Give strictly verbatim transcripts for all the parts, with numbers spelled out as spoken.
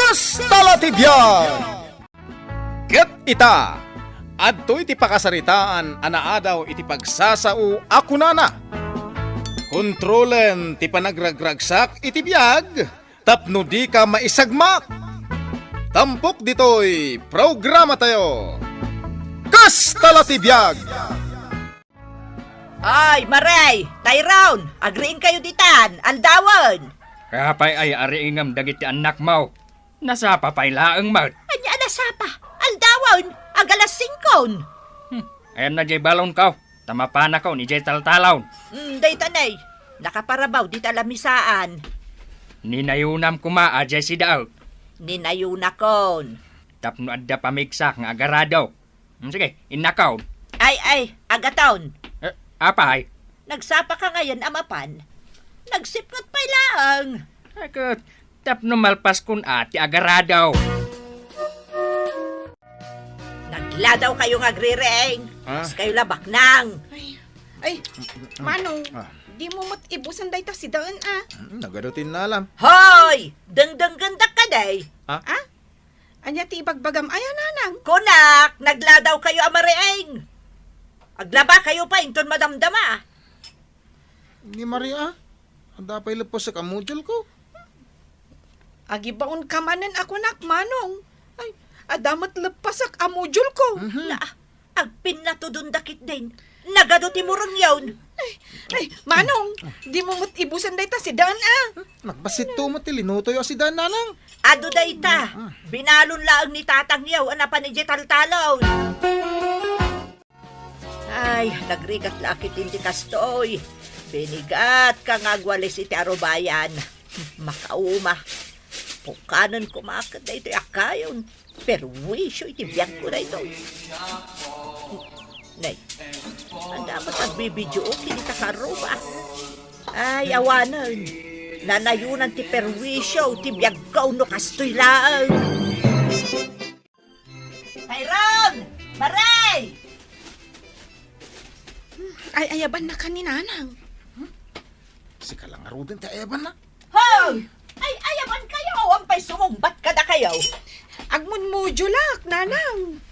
Kasta la ti biag! Ket ita, adtoy ti pakasaritaan a naadaw iti pagsasao a kunana, "Kontrolen ti panagragragsak iti biag tapno dika maisagmak." Tampok ditoy programatayo, Kasta la ti biag! Ay, Mare, Tyrone, agriingkayo ditan, aldawen. Apay ay ariingem dagiti annakmo? Nasapa pay laeng met. Ania a nasapa? Aldawen, ag alas singkon. Hmm, ayanna jay balonko, ta mapanakon idiay taltalon. Hmm, dayta nay, nakaparabaw dita lamisaan. Ninayonam koma a jay sidaek. Ninayonakon. Tapno adda pamigsa nga agarado. Hmm, sige, innakon. Ay, ay, agaton. Eh, apay? Nagsapa ka ngayon a mapan. Nagsipnget pay laeng. Ay, ket tapno malpaskon a ti agarado. Nagladaw kayo nga agriring. Ah. Mas kayo labaknang. Ay, ay, Manong, Ah. di mo met ibusan dayta sidaen, ah. Hmm, nagado ti innalam. Hoy! Dengdenggendak ka, day. Ah? Ah? Ania ti ibagbagam aya, Nanang? Kunak, nagladaw kayo a mariing. Aglaba kayo pay inton madamdama. Ni Maria, adda pay leppesek a module ko. Agibaon ka manen a kunak, Manong. Ay, adda met leppesek a module ko. Mhm. Na, agpinnatudon dakit din. Nagado ti murengyon. Ay, ay, Manong, di mo met ibusan dayta sidaen, ah. Nagbassit to met ti linutoyo a sidaen, Nanang. Adu dayta. Ah. Binalon laeng ni Tatang Yaw a napan idiay taltalon. Ay, nagrigat la a kitin ti kastoy. Binigat ka nga agwalis iti arubayan. Makauma. Pukanen koma ket daytoy a kayon. Perwisyo iti biagko daytoy. Nay, adda met agbibideo ken ita karruba. Ay, awanen. Nanayonan ti perwisyo ti biagko no kastoy laeng. Tyrone! Maray! Ay, ayabanna ka ni Nanang. Sika la ngaruden ti ayabanna. Hoy! Ay, ayaban kayo! Awan pay sumungbat kada kayo. Agmunmodulak, Nanang.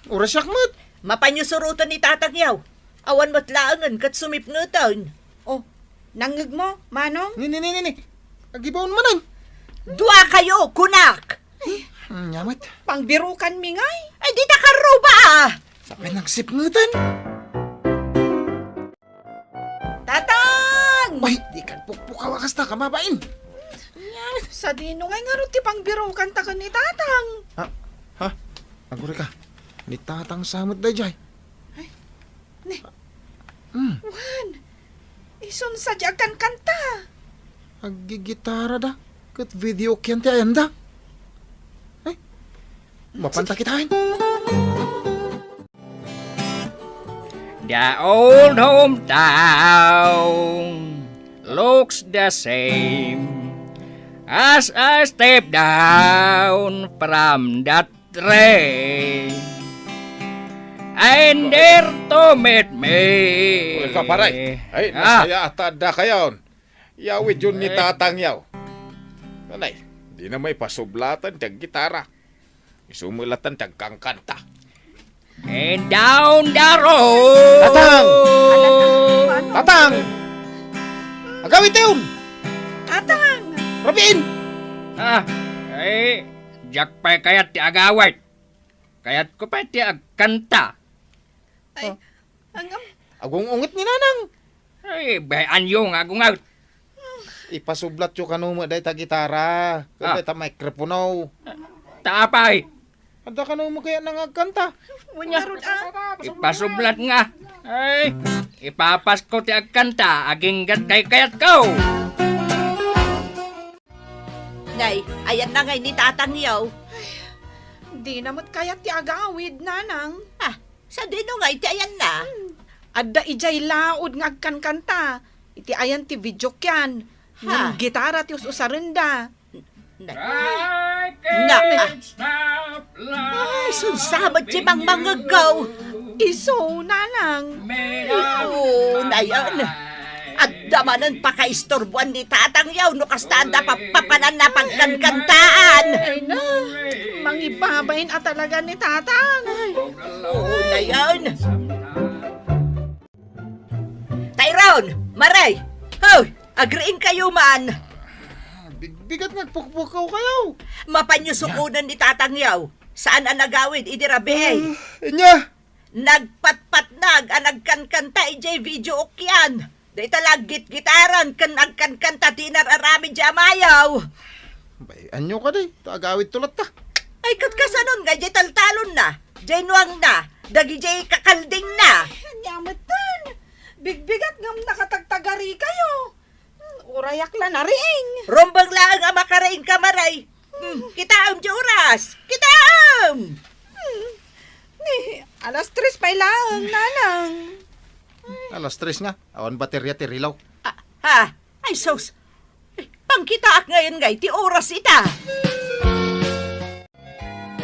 Orasiak met. Mapanyo suroten ni Tatang Yaw. Awan met laengen ket sumipngeten. Oh, nangngeg mo, Manong? Ni, ni, ni, ni, ni. Agibaon manen. Dua kayo, kunak! Hmm, nya met. Pangbirukan mi ngay. Ay, dita karruba, ah! Sapay nagsipngeten. Tatang! Ay, di kan pukpukaw a kasta ka mabain. Sadino ngay ngarud ti pangbirukan ta ken ni Tatang? Ha? Ha? Aguri ka. Ni Tatang sa met dayjay. Ay, ni. Hmm. Wan, isun sa di agkankanta. Aggigitara da. Ket video ken ti ayanda. Ay, mapanta kitaen. The old hometown looks the same as I step down from that train. And there to meet me. Uy, kaparay. Ay, ah, masaya at adda kayon. Yawid yun ni Tatang Yaw. Nanay, di na may pasublatan ti gitara. Isu met latta ti agkankanta. And down the road. Tatang! Tatang! Agawid tayon! Tatang! Rabiin! Ah, ay, diak pay kayat ti agawid. Kayatko pay ti agkanta. Ay, oh. Angam. Agung-unget ni Nanang. Ay, bay-anyo nga agunget. Ipasublatyo kano met dayta gitara, ken ah, dayta mikropono. Ta apay? Adda kano met kayat nga agkanta? Wen ngarud, ah. Ipasublat nga. Ay, ipapasko ti agkanta, aginggat kaykayatko. Nay, ayanna ngay ni Tatang Yaw. Ay, dina met kayat ti agawid, Nanang. Ah, sadino ngay ti ayanna? Hmm. Adda idiay laod nga agkankanta. Iti ayan ti video kian. Ha? Ngem gitara ti us-usarenda. Na, na, ah. Ay, sunsamet ti mangmangegko. Isu, Nanang. Oo, nayan. At Damanen pakaisturbuan ni Tatang Yaw no kasta adda papapananna pagkankantaan. Ay na, mangibabain a talaga ni Tatang. Ay. Oo na yan. Tyrone, Maray, hoy, agriing kayo man. Bigbigat nga agpukpukaw kayo. Mapanyo sukunan ni Tatang Yaw. Saan a nagawid idi rabii? Ah, inya. Nagpatpatnag a nagkankanta idiay video ukyan. Dayta la aggitgitaran ken agkankanta ti inar-aramid idiay amayo. Bay, anyo kadi? Ta agawid to latta. Ay, ket kasanon nga idiay taltalonna, idiay nuangna, dagidiay kakaldingna. Ania metten? Bigbigat ngem nakatagtagari kayo. Hmm, urayak la nariing. Rumbeng laeng a makariing ka, Maray. Hmm, kitaem ti oras. Kitaem! Hmm, ni alas tres pay laeng, Nanang. Alas tres nga. Awan baterya ti rilaw. Ah, ha? Ay, sus. Eh, pangkitaak ngayon nga iti oras ita.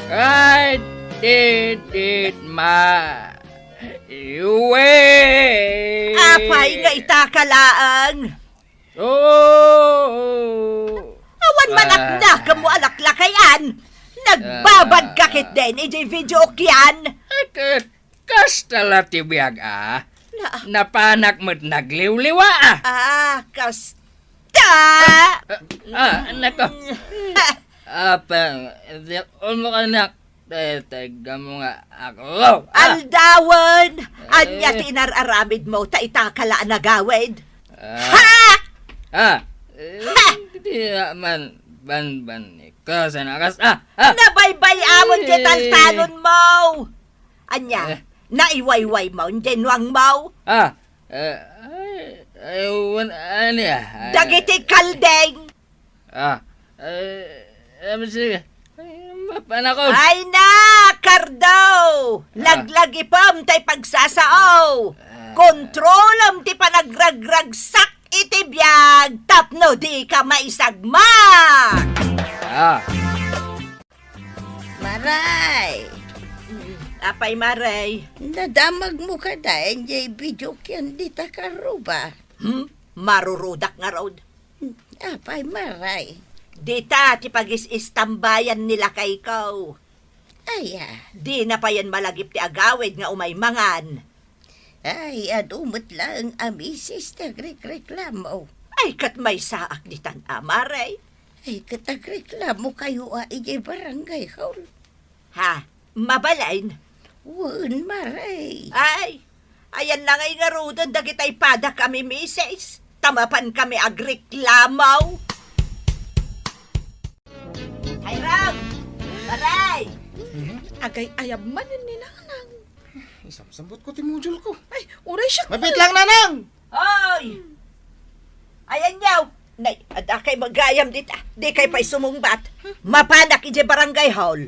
Ay, didit ma. Iwe. Apay nga ita ka laeng? Oo. Awan man Ah. agnakem mo alaklakayan. Nagbabad ka Ah. ketdin iti video ukyan. Ay, ket kasta la ti biag, a. Na- Napanak met nagliwliwa, a. Ah, kasta. Ah, ah, nako. Apang, di, umo ka na. Te, tega mo nga aklo, ah. Aldawen! Ania Eh. ti inar-aramid mo, ta ita ka la a nagawid? Ah. Ha? Ah. Eh, Ha? Di man, ban, ban, ikaw sa nakas, ah, ah. Nabaybay-amon ti Eh. taltalon mo! Ania, Eh. naiwayway mo, diay nuang mo? Ah, eh, ay, ay, wan, ania, ay. Dagiti kalding! Ah, eh, eh, sige. Ay, mapanakon. Ay na, Cardo! Ah. Laglagipem tay pagsasao. Ah. Kontrolem ti panagragragsak iti biag tapno di ka maisagmak. Ah. Maray! Mm, apay, Maray? Nadamagmo kada, enjay video ken dita karuba. Hmm? Marurudak ngarud. Apay, Maray? Dita ti pagis-istambayan ni lakayko. Aya? Dina payen malagip ti agawid nga umay mangan. Ay, adu met laeng a misis ti agrekreklamo. Ay, ket maysaak ditan a, Maray. Ay, ket agreklamo kayo a idiay barangay hall. Ha? Mabalin? Wen, Maray. Ay, ayan na ngay ngaruden dagitay padak a mimisis, ta mapan kami agreklamo. Hiram! Maray! Mhm. Agay-ayab manen ni Nanang. Isamsambot ko ti module ko. Ay, uray siya. Mabit lang, Nanang! Oy! Ayan yaw! Nay, adda kay magayam dita. Di kay pay sumungbat. Mapanak idiay barangay hall.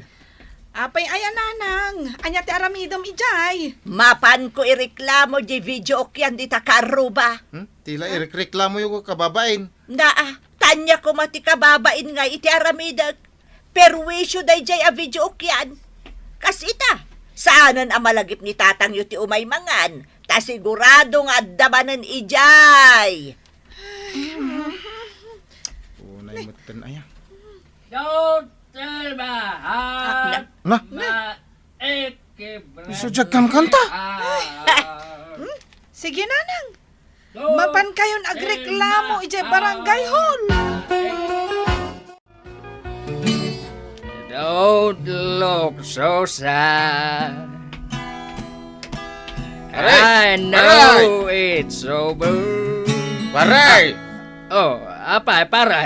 Apay aya, Nanang? Ania ti aramidem idiay? Mapan ko ireklamo di video ukyan dita karuba. Hmm? Tila Ha? irekreklamo yung kababain. Naa, tanya ko mati kababain nga iti aramidek. Perwisyo dayjay a video ukyan. Kas ita, saanen a malagip ni tatangyo ti umay mangan, ta sigurado nga adda manen idiay. Unay metten aya. Don't tell my heart. Na? Na? Isu diag kam kanta? Hmm? Sige, Nanang. Mapan kayon agreklamo idiay barangay hall. Don't look so sad. Pare! I know Pare! It's over. Pare! Ah. Oh, apay, pare?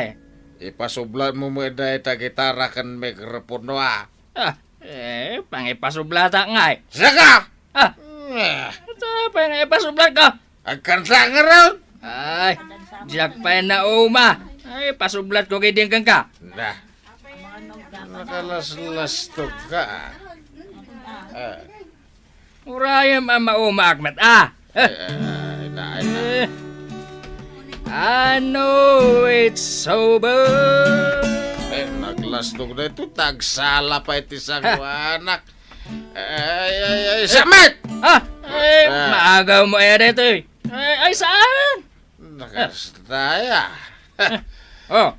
Ipasublat mo met dayta gitara ken mikropono, a. Ah, eh, pangipasublatak ngay. Saka! Ah. Eh. Ita, pangipasublat ka. Agkanta ngarud. Ay, diak pay nauma. Ay, pasublat ko kidin kenka. Na. Nakalaslastok ka, a. Ah. Urayem a maumaak met, a. Ay, ay, ay, ay, ay. Eh. I know it's over. Eh, naglastok na ito. Tagsala pa iti sanguanak. Ay, ay, ay, samet! Ah, eh, Ah. maagaw mo, eh, dito, eh. Ay, ay, saan? Kasta aya. Oh,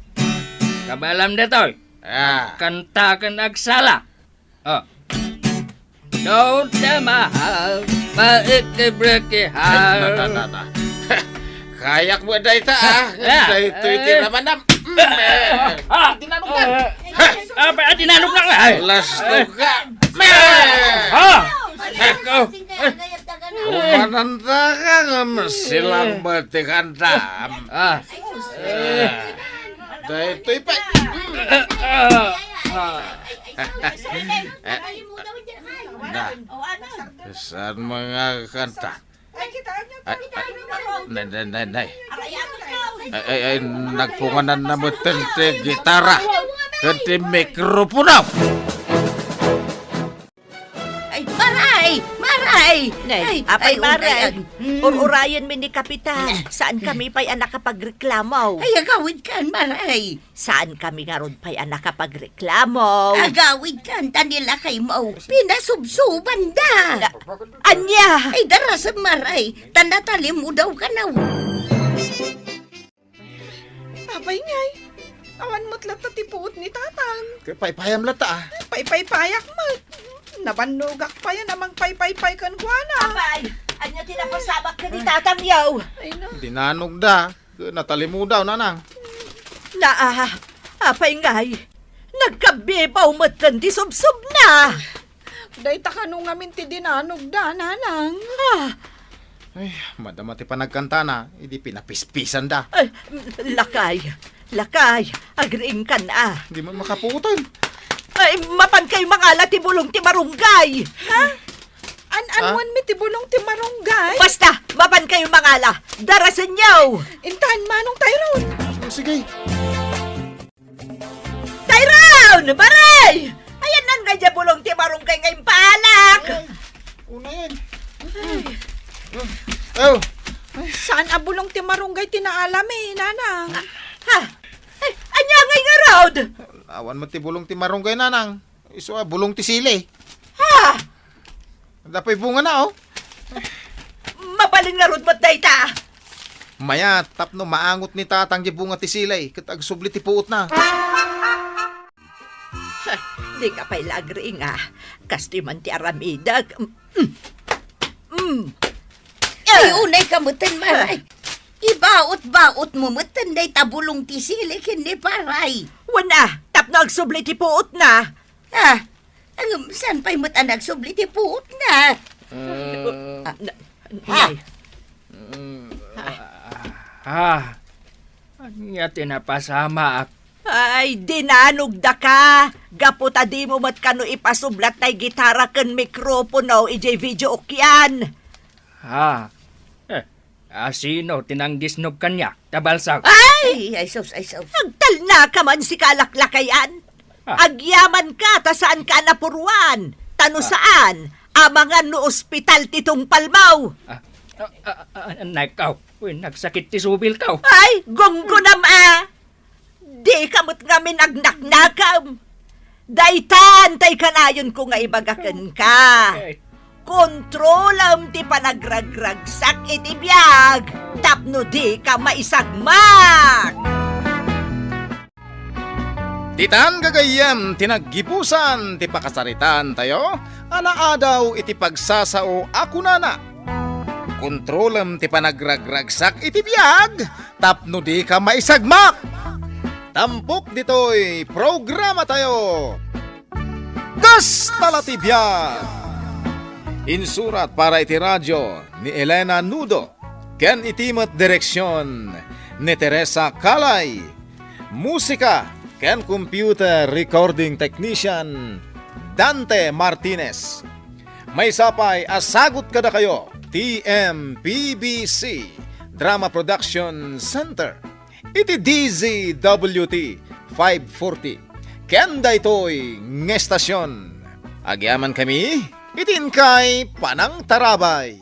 kabaelam daytoy. Ah. Kanta ken agsala. Oh. Don't tell my heart, my icky bricky heart. Ay, na, na, na, na. Kayak mo dayta, ah. Ah. Daytoy ti ramanam. Mm, eh. Ah. Dinanong ka. Ah, ah, dinanong na nga, ay. Lasto ka. Ah. Ikaw. Umananda ka nga masilang batikanta. Ah. Ah. Daytoy pa. Ah, ah, ah. Na. Saan mga kanta? Ay, ay, nay, nay, nay. Ay, ay, ay, nagpunganan na met ti gitara ken ti mikropono. Ay, Maray! Maray! Nay, ay, apay, ay, Maray? Ay, ay, mm. Ur-urayenmi ni Kapitan. Saan kami pay a nakapagreklamo? Ay, agawidkan, Maray. Saan kami ngarud pay a nakapagreklamo? Agawidkan, ta ni lakaymo, pinasubsubanda. Ania? Ay, darasem, Maray, ta natalimudaw kano. Apay ngay, awan met latta ti puot ni Tatang. Paypayam latta, ah. Paypaypayak met. Nabannogak payen a mangpaypaypay kenkuana. Apay, ania ti napasamak ken ni Tatang, yaw? Ay, na. Dinanogda. Natalimudaw, nanang. Naa, apay ngay, nagkabibaw metten ti subsubna. Dayta kano ngamin ti dinanogda, nanang. Ah. Ay, madama ti panagkantana, idi pinapispisanda. Ay, lakay, lakay, agriingkan a. Di man makapuotan. Ay, mapan kayo mangala ti bulong ti marunggay. Ha? An-anuan mi ti bulong ti marunggay? Basta, mapan kayo mangala. Darasenyo! Intan, manong Tyrone! Sige. Tyrone! Maray! Ayan nan nga dya bulong ti marunggay nga impaalak! Ay, una yan. Ay. Oh. Saan a bulong ti marunggay ti naalami, nanang? Ha? Ay, anya ngay ngarud? Awan met ti bulong ti marunggay, nanang. Isu a bulong ti sili. Ha? Dapoy bungana, oh. Mabalin ngarud met dayta. Mayat, tapno maangot ni Tatang di bunga ti sili, ket agsubli ti puotna. Dika pay la agriing a. Kastoy man ti aramidek. Mm, mm. Mm. Ay, unay ka metten, Maray. Ibaot-baot mo metten dayta bulong ti sili ken ni Paray. Wen a, tapno agsubli ti puotna. Ah, ngem saan pay met a nagsubli ti puotna? Ah, na, ha? Nay. Mm, ah, ah, ania ti napasamak? Ay, dinanogdaka! Gapu ta dimo met kano ipasublat tay gitara ken mikropono idiay videokean. Ha? Eh, asino ti nanggisnog kaniak, Tabalsag? Ay! Ay, ay, sus, ay, sus. Agtalnaka man, sika a laklakayan. Ah. Agyamanka ta saanka a napuruan. Ta no saan, amangan no ospital ti tungpalmo. Ah, ah, ah, ah, nakaw. Uy, nagsakit ti subilko. Ay, gunggunam a! Dika met ngamin agnaknakam. Daytan tay kanayonko nga ibaga kenka. Okay. Kontrolem ti panagragragsak iti biag tapno dika maisagmak. Ditan gagayyem ti naggibusan ti pakasaritaantayo a naadaw iti pagsasao a kunana, kontrolem ti panagragragsak iti biag tapno dika maisagmak. Tampok ditoy programatayo. Kasta la ti biag! Insurat para iti radio ni Elena Nudo, ken iti met direksion ni Teresa Calay. Musika ken computer recording technician, Dante Martinez. Maysa pay a sagut kadakayo ti M P B C Drama Production Center iti D Z W T five forty. Ken daytoy nga estasion, agyamankami iti inkay panangtarabay.